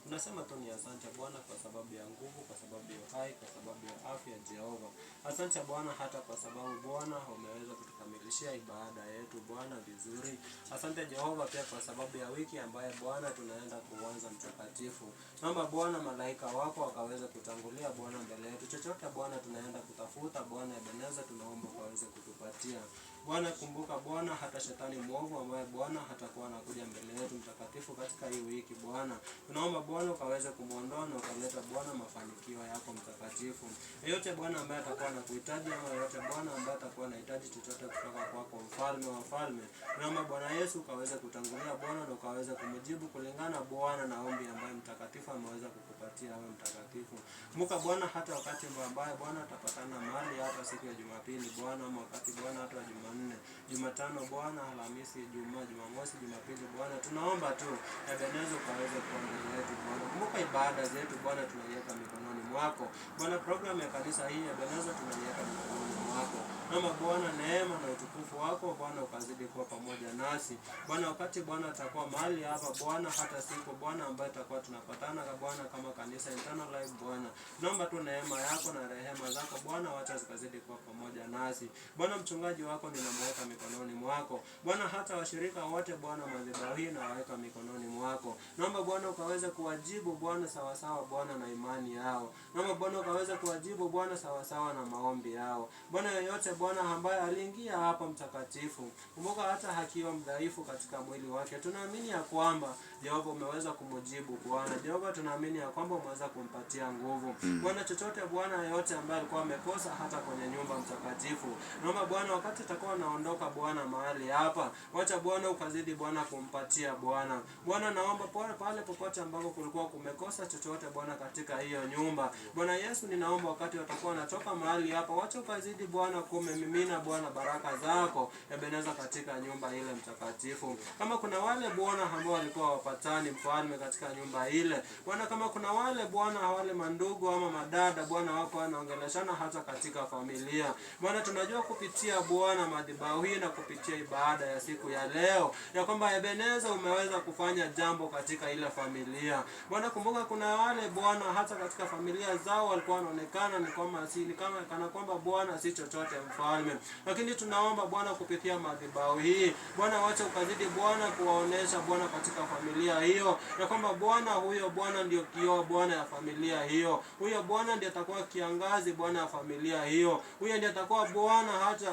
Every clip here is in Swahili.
Tunasema tu ni asante Bwana kwa sababu ya nguvu, kwa sababu ya uhai, kwa sababu ya afya Jehova. Asante Bwana hata kwa sababu Bwana umeweza kutukamilishia ibada yetu Bwana vizuri. Asante Jehova pia kwa sababu ya wiki ambaye Bwana tunaenda kuanza mtakatifu. Naomba Bwana malaika wako wakaweze kutangulia Bwana mbele yetu. Chochote Bwana tunaenda kutafuta Bwana Ebeneza, tunaomba ukaweze kutupatia. Bwana kumbuka Bwana hata shetani mwovu ambaye Bwana hatakuwa anakuja mbele yetu mtakatifu katika hii wiki Bwana. Tunaomba Bwana ukaweze kumwondoa na ukaleta Bwana mafanikio yako mtakatifu. Yeyote Bwana ambaye atakuwa anakuhitaji ama yeyote Bwana ambaye atakuwa anahitaji chochote kutoka kwako mfalme wa falme, tunaomba Bwana Yesu ukaweze kutangulia Bwana na ukaweze kumjibu kulingana Bwana na ombi ambaye mtakatifu ameweza kukupatia wewe mtakatifu. Kumbuka Bwana hata wakati ambaye Bwana atapatana mahali hapa siku ya Jumapili Bwana, ama wakati Bwana hata wa Jumanne, Jumatano Bwana, Alhamisi, Ijumaa, Jumamosi, Jumapili Bwana, tunaomba tu Ebeneza ukaweze kuwa mbele yetu Bwana. Kumbuka ibada zetu Bwana, tunaiweka mikononi mwako Bwana. Programu ya kanisa hii Ebeneza tunaiweka mikononi mwako. Naomba Bwana neema na utukufu wako Bwana ukazidi kuwa pamoja nasi Bwana, wakati Bwana atakuwa mahali hapa Bwana, hata siku Bwana ambayo itakuwa tunapatana Bwana kama kanisa Eternal Life Bwana, naomba tu neema yako na rehema zako Bwana, wacha zikazidi kuwa pamoja nasi Bwana. Mchungaji wako ninamweka mikononi mwako Bwana, hata washirika wote Bwana madhabahu hii nawaweka mikononi mwako. Naomba Bwana ukaweze kuwajibu Bwana sawasawa Bwana na imani yao. Naomba Bwana ukaweze kuwajibu Bwana sawasawa na maombi yao Bwana. Yeyote Bwana ambaye aliingia hapa mtakatifu, kumbuka hata akiwa mdhaifu katika mwili wake, tunaamini ya kwamba Jehova umeweza kumjibu Bwana. Jehova, tunaamini ya kwamba umeweza kumpatia nguvu Bwana. Chochote Bwana yeyote ambaye alikuwa amekosa hata kwenye nyumba mtakatifu, naomba Bwana wakati atakuwa anaondoka Bwana mahali hapa, wacha Bwana ukazidi Bwana kumpatia Bwana. Bwana naomba pale popote ambapo kulikuwa kumekosa chochote Bwana katika hiyo nyumba Bwana Yesu, ninaomba wakati watakuwa wanatoka mahali hapa, wacha ukazidi Bwana kumemimina Bwana baraka zako Ebeneza katika nyumba ile mtakatifu. Kama kuna wale Bwana ambao walikuwa wapatani mfalme katika nyumba ile Bwana, kama kuna wale Bwana wale mandugu ama madada Bwana wako wanaongeleshana hata katika familia Bwana, tunajua kupitia Bwana madhabahu hii na kupitia ibada ya siku ya leo ya kwamba Ebeneza umeweza kufanya jambo katika ile familia Bwana. Kumbuka kuna wale Bwana hata katika familia zao walikuwa wanaonekana ni kama si ni kama kana kwamba Bwana si chochote mfalme, lakini tunaomba Bwana kupitia madhabahu hii Bwana, wacha ukazidi Bwana kuwaonesha Bwana katika familia hiyo ya kwamba Bwana huyo Bwana ndio kioo Bwana ya familia hiyo, huyo Bwana ndiye atakuwa kiangazi Bwana ya familia hiyo, huyo ndiye atakuwa Bwana hata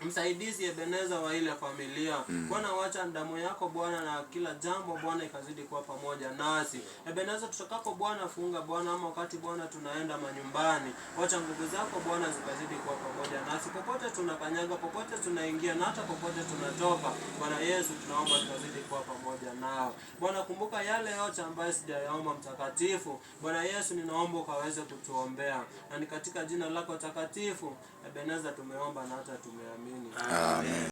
msaidizi Ebeneza wa ile familia. Bwana wacha damu yako Bwana na kila jambo Bwana ikazidi kuwa pamoja nasi Ebeneza, tutakapo Bwana funga Bwana ama wakati Bwana tunaenda manyumbani, wacha nguvu zako Bwana zikazidi kuwa pamoja nasi popote tunakanyaga, popote tunaingia na hata popote tunatoka. Bwana Yesu tunaomba tukazidi kuwa pamoja nao Bwana. Kumbuka yale yote ambayo sijayaomba mtakatifu Bwana Yesu, ninaomba ukaweze kutuombea, na ni katika jina lako takatifu Ebeneza tumeomba na hata tumeamini. Amen.